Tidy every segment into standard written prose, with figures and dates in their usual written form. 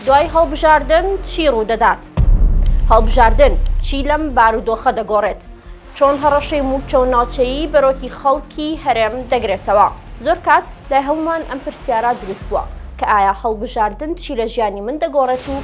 دوای هەڵبژاردن چی ڕوودەدات؟ هەڵبژاردن چی لەم بارودۆخە دەگۆڕێت؟ چۆن هەڕەشەی مووچە و ناوچەیی بەرۆکی خەڵکی هەرێم دەگرێتەوە؟ زۆر کات لای هەموومان ئەم پرسیارە دروست بووە کە ئایا هەڵبژاردن چی لە ژیانی من دەگۆڕێت و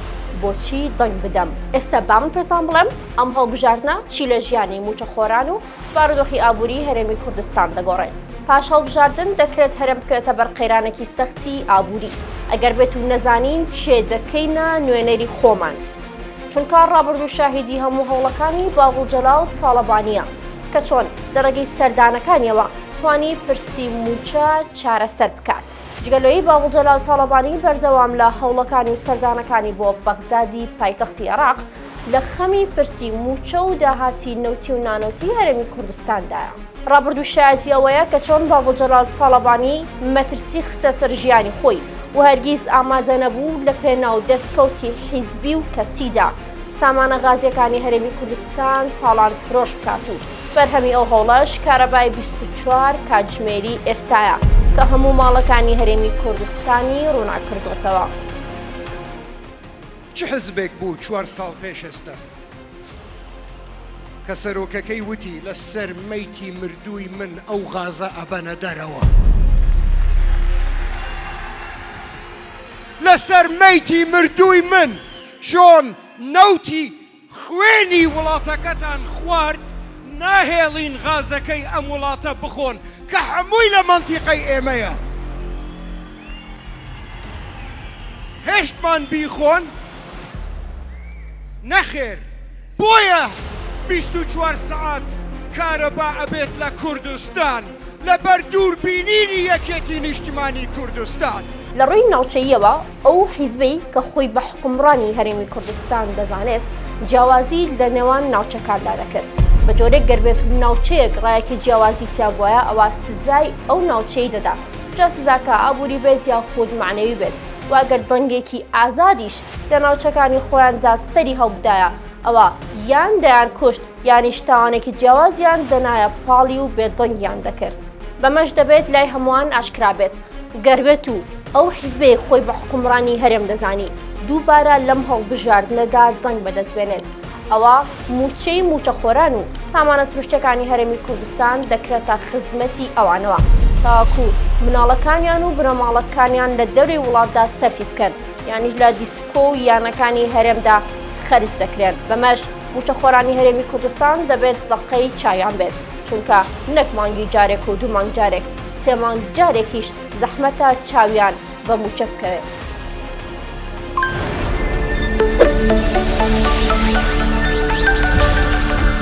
بۆچی دەنگ بدەم؟ ئێستا با من پێتان بڵێم ئەم هەڵبژاردنە چی لە ژیانی مووچەخۆران و بارودۆخی ئابووری هەرێمی کوردستان دەگۆڕێت. پاش هەڵبژاردن دەکرێت هەرێم بکەوێتە بەر قەیرانێکی سەختی ئابووری ئەگەر بێت و نەزانین کێ دەکەینە نوێنەری خۆمان. چونکە ڕابردوو شاهیدی هەموو هەوڵەکانی باڤڵ جەلال تاڵەبانییە کە چۆن لە ڕێگەی سەردانەکانیەوە توانی پرسی مووچە چارەسەر بکات. جگە لەوەی باڤڵ جەلال تاڵەبانی بەردەوام لە هەوڵەکانی و سەردانەکانی بۆ بەغدادی پایتەختی عێراق لە خەمی پرسی مووچە و داهاتی نەوتی و نانەوتی هەرێمی کوردستاندایە. ڕابردوو شایەتی ئەوەیە کە چۆن باڤڵ جەلال تاڵەبانی مەترسی خستە سەر ژیانی خۆی و هەرگیز ئامادە نەبوو لە پێناو دەستکەوتی حیزبی و کەسیدا سامانە غازیەکانی هەرێمی کوردستان تاڵان فرۆش بکات و بەرهەمی ئەو هەوڵەش کارەبای 24 کاتژمێری ئێستایە کە هەموو ماڵەکانی هەرێمی کوردستانی ڕووناک کردۆتەوە. چ حزبێک بوو چوار ساڵ پێش ئێستا کە سەرۆکەکەی وتی لە سەر مەیتی مردووی من ئەو غازە ئەبەنە دەرەوە؟ لە سەر مەیتی مردووی من چۆن نەوتی خوێنی وڵاتەکەتان خوارد ناهێڵین غازەکەی ئەم وڵاتە بخۆن کە هەمووی لە مەنتیقەی ئێمەیە هێشتمان بیخۆن؟ نەخێر بۆیە 24 سەعات کارەبا ئەبێت لە کوردستان لەبەر دووربینینی یەکێتی نیشتمانی کوردستان. لە ڕووی ناوچەییەوە ئەو حیزبەی کە خۆی بە حوکمڕانی هەرێمی کوردستان دەزانێت جیاوازی لە نێوان ناوچەکاندا دەکرد بە جۆرێک گەر بێت و ناوچەیەک ڕایەکی جیاوازی تیا بوایە ئەوا سزای ئەو ناوچەی دەدا جا سزاکە ئابووری بێت یا خود معنەوی بێت و ئەگەر دەنگێکی ئازادیش لە ناوچەکانی خۆیاندا سەری هەڵبدایە ئەوە یان دەیان کوشت یانیش تاوانێکی جیاوازیان دەنایە پاڵی و بێدەنگیان دەکرد. بەمەش دەبێت لای هەمووان ئاشکرا بێت گەر بێت و ئەو حیزبەی خۆی بە حوکمڕانی هەرێم دەزانی دووبارە لەم هەڵبژاردنەدا دەنگ بەدەست بێنێت ئەوا مووچەی مووچەخۆران و سامانە سروشتیەکانی هەرێمی کوردستان دەکرێتە خزمەتی ئەوانەوە تاکو مناڵەکانیان و بنەماڵەکانیان لە دەرەوەی وڵاتدا سەرفی بکەن یانیش لە دیسکۆ و یانەکانی هەرێمدا خەرج دەکرێن بەمەش مووچەخۆرانی هەرێمی کوردستان دەبێت زەقەی چاویان بێت چونکە نەک مانگی جارێک و دوو مانگ جارێک سێ مانگ جارێکیش زەحمەتە چاویان بە مووچە بکەوێت.